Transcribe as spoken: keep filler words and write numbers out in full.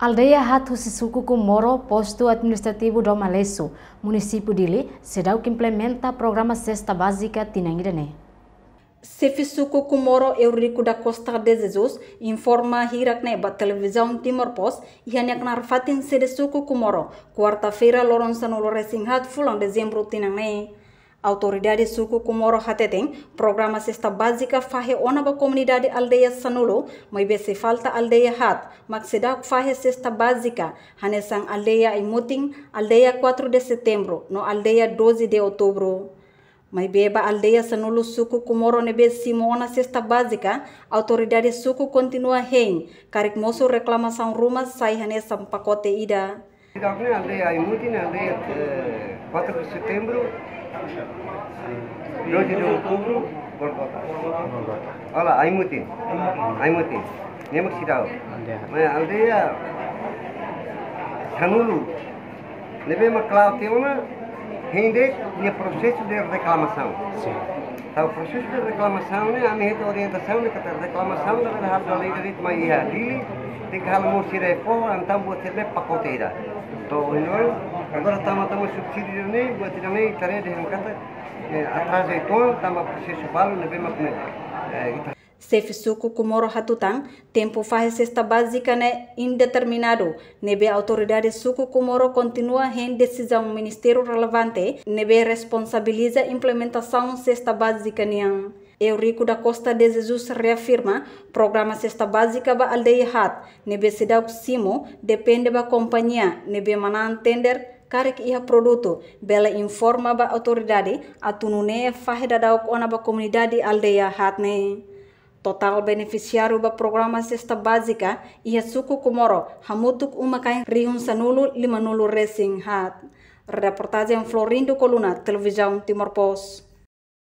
Aldeia haat husi suku Comoro, postu administrativu Domalesu, munisípiu Dili, seidauk implementa programa sesta bázika tinan ida-ne'e. Xefe suku Comoro Eurico da Costa de Jesus informa hirak-ne'e ba Televizaun Timor Post iha nia knaar fatin sede suku Comoro, kuarta-feira loron sanulu-resin-haat fulan Dezembru tinan ne'e. Autoridade suku Comoro hateten, programa sesta bázika fahe ona ba komunidade aldeia sanulu, maibé sei falta aldeia haat, mak seidauk fahe sesta bázika, hanesan aldeia Aimutin, aldeia quatro de Setembro, no aldeia doze de Outubro. Maibé ba aldeia sanulu suku Comoro ne'ebé simu ona sesta bázika, autoridade suku kontinua hein, karik mosu reklamasaun ruma sai hanesan pakote ida. Seidauk ne'e aldeia Aimutin, aldeia, eh, quatro de Setembro, doze de Outubro, Golgota. Olá, Aimutin. Aimutin. Ne'e mak seidauk. Aldeia. Mas aldeia sanulu ne'ebé mak klaru tiha ona, hein de'it nia prosesu de reklamasaun. Sin. Entaun prosesu de reklamasaun ne'e, ami hetan orientasaun ne'e katak reklamasaun labele halo dala ida de'it mai iha Dili, tenke halo mós sira fó, entaun buat sira-ne'e pakote ida. Entaun, agora tama, tama subsídiu ne'e, buat sira-ne'e, ita haree dehan katak, eh, atraza uitoan, tama prosesu balu ne'ebé mak ne'e, eh, ita Xefe suku Comoro hatutan, tempu fahe sesta bázika ne'e indeterminadu, ne'ebé autoridade suku Comoro kontinua hein desizaun ministériu relevante, ne'ebé responsabiliza implementasaun sesta bázika nian. Eurico da Costa de Jesus reafirma, programa sesta bázika ba aldeia haat, ne'ebé seidauk simu, depende ba kompañia, ne'ebé manán tender, karik iha produtu, bele informa ba autoridade, atu nune'e fahe daudauk ona ba komunidade aldeia haat ne'e. Totál benefisiáriu ba programa sesta bázika iha suku Comoro hamutuk uma-kain rihun sanulu limanulu-resin-haat. Reportajen Florindo Coluna, Televizaun Timor Post.